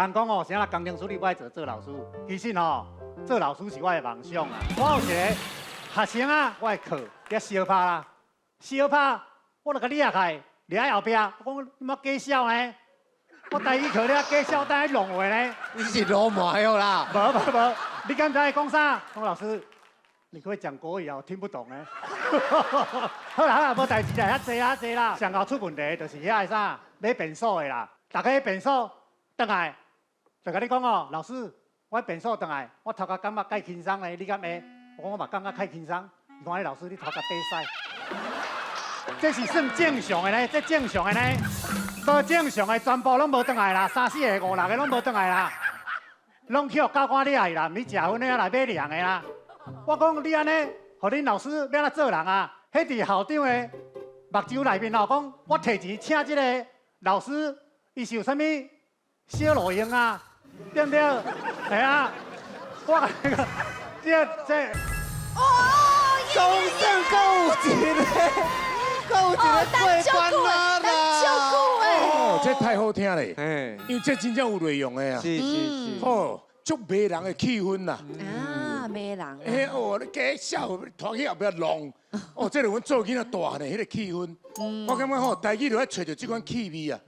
人講哦，啥啦工程師你無愛做做老師，其實吼，做老師是我的夢想啊。我有一個學生啊，我的課遐相拍啦，相拍，我就共掠開，掠喺後壁，我講你莫假笑呢？我台語課你假笑，等下弄話呢？你是流氓啦！無無無，你敢知伊講啥？講老師，你可以講國語啊，我聽不懂呢。好啦好啦，無代誌啦，遐濟遐濟啦。上後出問題就是遐個啥買便所的啦，逐家便所轉來，就共你講哦，老師，我便所轉來，我頭殼感覺較輕鬆咧，你敢會？我講我嘛感覺較輕鬆。伊講老師，你頭殼底屎。這是算正常的呢，這正常的呢，無正常的全部攏無轉來啦，三四個、五六個攏無轉來啦，攏去予教官掠去啦，毋是食薰的來買涼的啦。我講你按呢，予恁老師欲按怎做人啊？彼佇校長的目睭內面哦，講我提錢請這個老師，伊是有啥物小路用啊？對毋對？係啊，我共你講，這這，哦，總算閣有一個，閣有一個過關啦！哦，這太好聽咧，因為這真正有內容的啊。是是是。哦，足迷人的氣氛啦。啊，迷人。哎哦，你假笑，拖去後壁弄。哦，這是阮做囡仔大漢的彼個氣氛。我感覺吼，台語就愛揣著這款氣味啊。